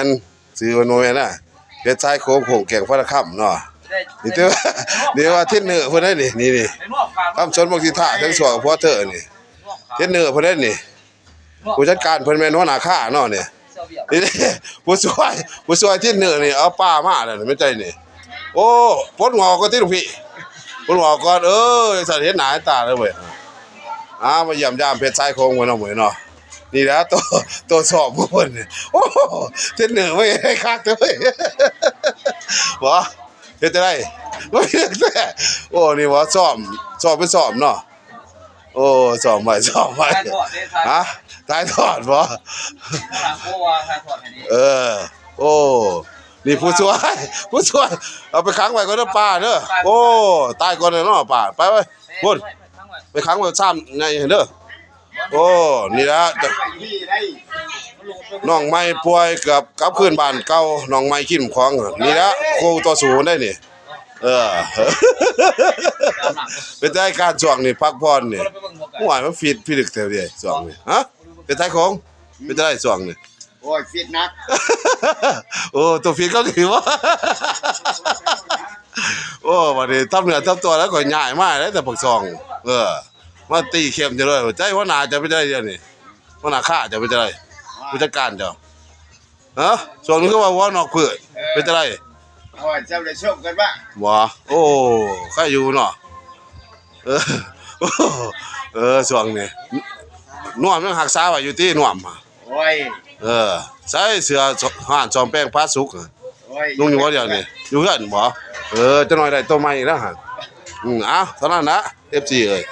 ນ ຊື່ເພິ່ນບໍ່ແມ່ນນະ ເພັດຊາຍໂຂງ ໂຂງແກ້ງພະນະຄຳເນາະ. ນີ້ຖືວ່າ ນີ້ວ່າເທຣນເນີເພິ່ນເດ້ນີ້ ນີ້ ນີ້ ຄຳສົນ ບັກສິທາ ທັງສອງ ຜົວເທີນີ້ ເທຣນເນີເພິ່ນເດ້ນີ້. ຜູ້ຈັດການເພິ່ນແມ່ນຫົວໜ້າຄ້າເນາະນີ້. ນີ້ ຜູ້ຊ່ວຍ ຜູ້ຊ່ວຍເທຣນເນີນີ້ ເອົາປາມາແລ້ວນີ້ ແມ່ນໃຈນີ້. ໂອ້ ປົດຫົວອອກກ່ອນຕິລູກພີ່ ປົດຫົວອອກກ່ອນ. ເອີ ຈັ່ງຊັ້ນເຫັນໜ້າເຫັນຕາເລີຍເວີຍ. ອ່າ ມາຢ້ຽມຢາມເພັດຊາຍໂຂງເພິ່ນເນາະ ມື້ນີ້ເນາະ. ນີ້ແຫຼະໂຕ ໂຕສອບຂອງເພິ່ນນີ້. ໂອ້ ເທຣນເນີເວີຍ ຄັກເດີເວີຍ. ບໍ່ ເຮັດຈັ່ງໃດ ບໍ່ເຮັດແທ້. ໂອ້ ນີ້ບໍ່ ຊ້ອມ ຊ້ອມໄປຊ້ອມເນາະ. ໂອ້ ຊ້ອມໄວ້ ຊ້ອມໄວ້. ຖ່າຍທອດເດ້ ຖ່າຍ ຮະ ຖ່າຍທອດບໍ່? ຂ້າງຫຼັງໂອ້ວ່າຖ່າຍທອດໃຫ້ນີ້. ເອີ ໂອ້ ນີ້ຜູ້ຊ່ວຍ ຜູ້ຊ່ວຍ ເອົາໄປຂັງໄວ້ກ່ອນເດີປາເດີ. ໂອ້ ຕາຍກ່ອນເນາະປາ. ໄປໄວ້ພຸ້ນ ໄປຂັງໄວ້ຊາມໃຫຍ່ຫັ້ນເດີ. ໂອ້ ນີ້ລະ ນ້ອງໃໝ່ປ່ວຍ ເກືອບກັບຄືນບ້ານເກົ່າ. ນ້ອງໃໝ່ກິນຂອງ ນີ້ລະ ຄູ່ຕໍ່ສູ້ໄດ້ນີ້. ເອີ ເປັນຈັ່ງໃດການຊ່ວງນີ້ ພັກຜ່ອນນີ້? ໂອ້ຍ ມັນຟິດພິລຶກແທ້ເດຊ່ວງນີ້. ຮະ ເປັນຈັ່ງໃດຂອງ ເປັນຈັ່ງໃດຊ່ວງນີ້? ໂອ້ຍ ຟິດໜັກ. ໂອ້ ໂຕຟິດກໍດີວະ. ໂອ້ ບັດນີ້ທຳເນື້ອທຳຕົວແລ້ວ ຂ້ອຍຍ້າຍມາໄດ້ແຕ່ປາກຊ່ອງ. ເອີ ມາຕີເຂັ້ມຈັ່ງໃດ. ໃຈຫົວໜ້າເຈົ້າເປັນຈັ່ງໃດດຽວນີ້? ຫົວໜ້າຄ້າເຈົ້າເປັນຈັ່ງໃດ? ຜູ້ຈັດການເຈົ້າ? ຮະ ຊ່ວງນີ້ຄືວ່າຫົວນອກພືດ ເອີ ເປັນຈັ່ງໃດ? ໂອ້ຍ ເຈົ້າໄດ້ຊົມກັນວະ? ບໍ່ ໂອ້ ໃຄຢູ່ເນາະ. ເອີ ເອີ ຊ່ວງນີ້ນວມຍັງຮັກສາໄວ້ຢູ່ຕິ ນວມ? ໂອ້ຍ ເອີ ໃສ່ເສື້ອຮ້ານສ້ອມແປງຜາສຸກ. ໂອ້ຍ ນຸ່ງຢູ່ບໍ່ດຽວນີ້? ຢູ່ເຮືອນບໍ່? ເອີ ຈັກໜ້ອຍໄດ້ໂຕໃໝ່ອີກແລ້ວຫັ້ນ. ອືມ ເອົາ ເທົ່ານັ້ນລະ ເອັຟຊີ ເອີຍ.